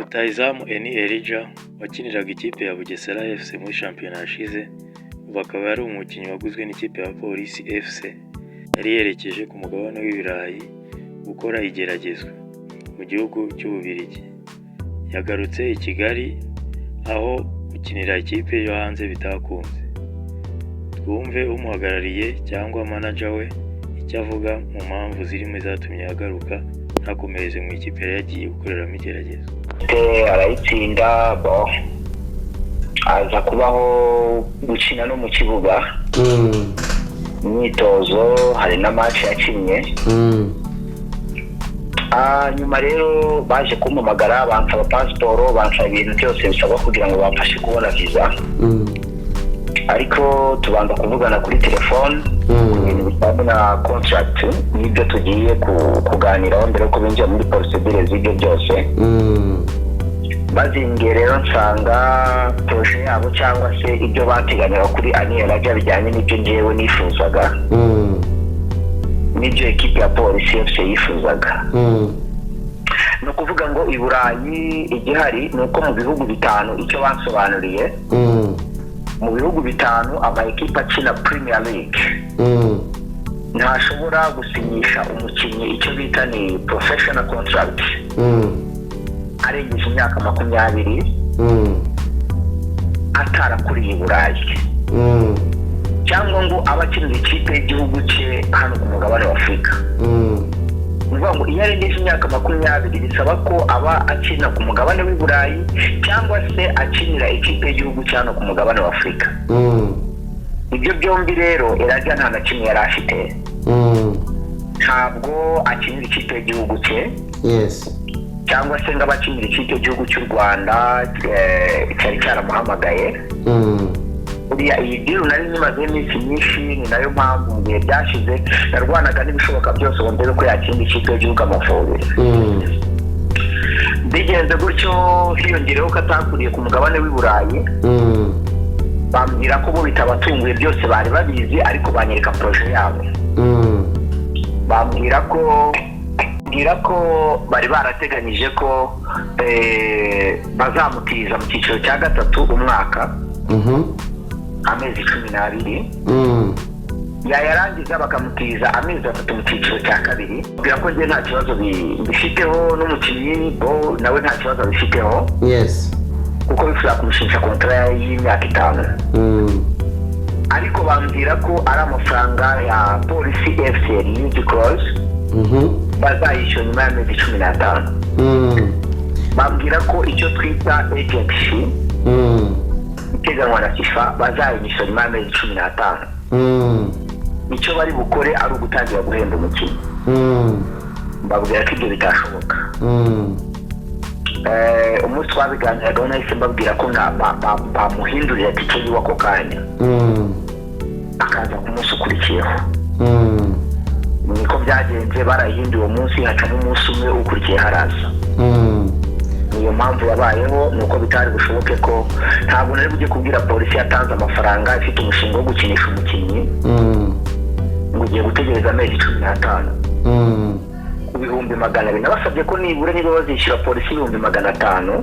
Rutahizamu Eni Elijah wakiniraga ikipe ya Bugesera FC muri shampiyona yashize, ubu akaba ari umukinnyi waguzwe n'ikipe ya Police FC, yari yerekeje ku mugabane w'i Burayi gukora igeragezwa mu gihugu cy'Ububiligi. Yagarutse i Kigali aho gukinira ikipe yo hanze bitakunze. Twumve umuhagarariye cyangwa manager we icyo avuga mu mpamvu zirimo izatumye agaruka ntakomereze mu ikipe yari yagiye gukoreramo igeragezwa. Arayitsinda, bo aza kubaho gukina no mu kibuga, imyitozo, hari na match yakinnye. Nyuma rero baje kumpamagara, bansaba pasiporo, bansaba ibintu byose bisabwa kugira ngo bamfashe kubona visa, ariko tubanza kuvugana kuri telefone ibintu bijyanye na contract n'ibyo tugiye kuganiraho mbere yuko binjira muri procédure z'ibyo byose. Bazimbwiye rero, nsanga projet yabo cyangwa se ibyo bateganyaga kuri Ani Elijah bijyanye n'ibyo ngewe nifuzaga n'ibyo ekipi ya Polisi FC yifuzaga. Ni ukuvuga ngo i Burayi igihari ni uko mu bihugu bitanu, icyo bansobanuriye, mu bihugu bitanu ama ekipa akina Premier League ntashobora gusinyisha umukinnyi icyo bita ni professional contract arengeje imyaka 20 atarakuriye i Burayi cyangwa ngo abe akinira ikipe y'igihugu cye hano ku mugabane wa Afurika. Ni ukuvuga ngo iyo arengeje imyaka 20 bisaba ko aba akina ku mugabane w'i Burayi cyangwa se akinira ikipe y'igihugu cye hano ku mugabane wa Afurika. Ibyo byombi rero Elijah nta na kimwe yari afite. Ntabwo akinira ikipe y'igihugu cye cyangwa se ngo abakinira ikipe y'igihugu cy'u Rwanda cyari cyaramuhamagaye. Buriya iyi deal nari nyimazeho iminsi myinshi, ni nayo mpamvu mu bihe byashize narwanaga n'ibishoboka byose ngo ndebe ko yakina ikipe y'igihugu Amavubi. Bigenze gutyo, hiyongereho ko atakuriye ku mugabane w'i Burayi. Bambwira ko bo bitabatunguye, byose bari babizi, ariko banyereka projet yabo. Bambwira ko bari barateganyije ko bazamutiriza mu cyiciro cya gatatu umwaka, amezi 12, yayarangiza bakamutiza amezi 3 mu cyiciro cya kabiri. Bwira ko njye nta kibazo bifiteho, n'umukinnyi bo nawe nta kibazo abifiteho, kuko bifuza kumushimisha kontara y'imyaka 5. Ariko bambwira ko ari amafaranga ya Polisi FC release clause bazayishyura nyuma y'amezi 15. Bambwira ko icyo twita agent fee iteganywa na FIFA bazayishyura nyuma y'amezi 15. Icyo bari bukore ari ugutangira guhemba umukinnyi. Mbabwira ko ibyo bitashoboka. Umunsi twabiganiragaho nahise mbabwira ko bamuhindurira tike yiwe ako kanya, akaza ku munsi ukurikiyeho. Niko byagenze, barayihinduye uwo munsi, hacamo umunsi umwe, ukurikiye haraza. Niyo mpamvu yabayeho, ni uko bitari bushoboke ko ntabwo nari bujye kubwira Polisi yatanze amafaranga, ifite umushinga wo gukinisha umukinnyi, ngo ugiye gutegereza amezi 15 ku 200,000. Nabasabye ko nibura niba bazishyura Polisi 500,000,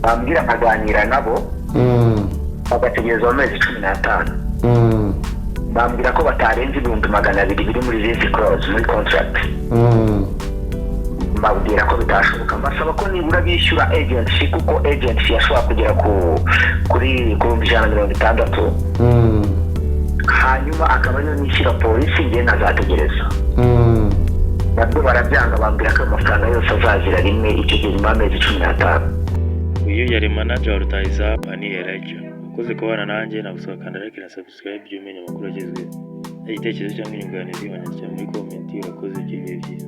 bambwira nkaganira nabo, bagategereza amezi 15. Bambwira ko batarenze 200,000 biri muri release clause muri contract. Mbabwira ko bitashoboka, mbasaba ko nibura bishyura agent fee, kuko agent fee yashobora kugera ku 160,000, hanyuma akaba ariyo nishyura Polisi, ngewe nkazategereza. Nabwo barabyanga, bambwira ko ayo mafaranga yose azazira rimwe icyo gihe nyuma y'amezi 15. Uyu yari manager wa rutahizamu Ani Elijah. Ukoze kubana nanjye, nagusaba kanda like na subscribe ujye umenya amakuru agezweho. Igitekerezo cyangwa inyunganizi wanyandikira muri comment. Urakoze, by'ibihe byiza.